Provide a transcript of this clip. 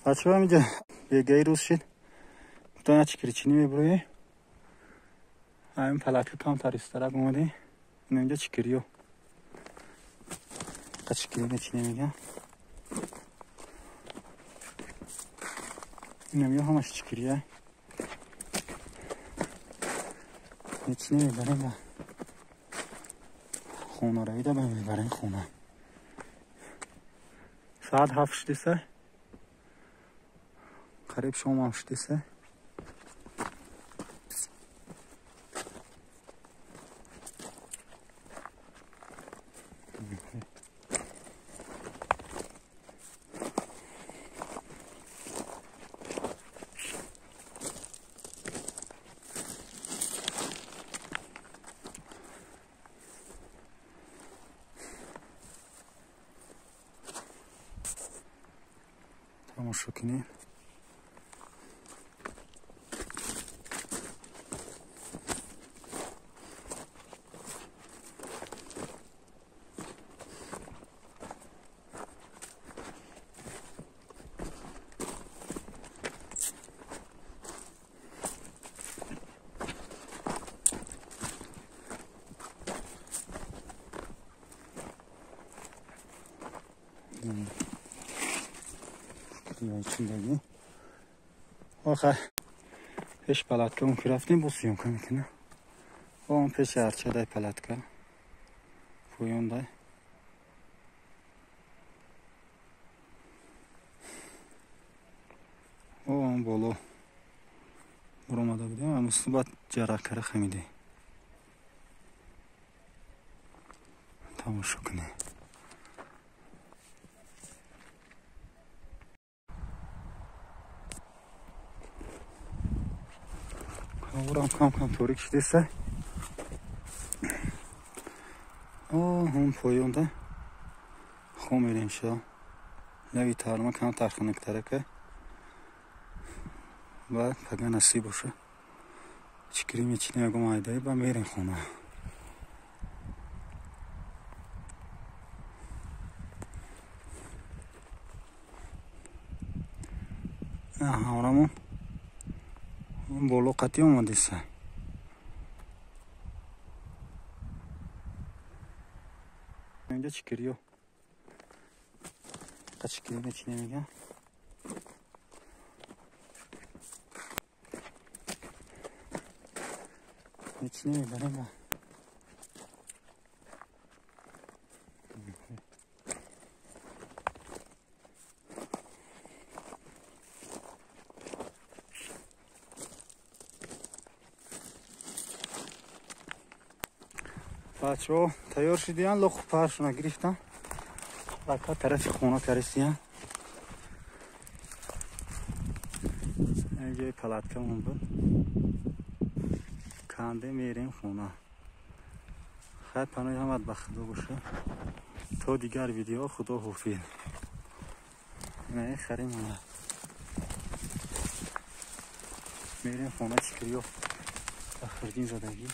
Бачаҳо инҷа бегаи рӯз шид. Гуфтан чикиричинӣ мебуроем. Ҳамин палатка камтар истарак омадем. Ин инҷа чикириё. Чикири мечинем мегам. Инам ё ҳамаш чикирия. Мечинем мебарем ба хона равида ба мебарем хона. Соат 7 шудиса. Қариб шомам шудиса. Тамошо кунем. Ичиндагӣ охар пеш палатка он ки рафтем бо съёмка мекунем. Он пеши арчадай палатка поёндай. Он боло буромада будем, амусбат ҷарақкара хамиде. Тамошо кунем. Ҳаворам кам-кам торик шудеса. Он поёнда хом мерем ша. Лави тарма камтар хунуктарака. Баъд пага насиб боша. Чикири мечинем ягон айдаи ба мерем хона. Ҳамрамон боло қатъи омадеса. Инҷа чикириё. Чикири мечинем мегам. Мечинем мебарем ба бачаҳо тайёр шудиян, лоху паршона гирифтан. Бака тарафи хона каристиян. Ҷои палаткамон буд. Канде мерем хона. Хайр, паноҳи ҳамат ба Худо боша. То дигар видео, Худо ҳофиз. Ина харим омад. Мерем хона чикириё. Ба хурдин задагӣ.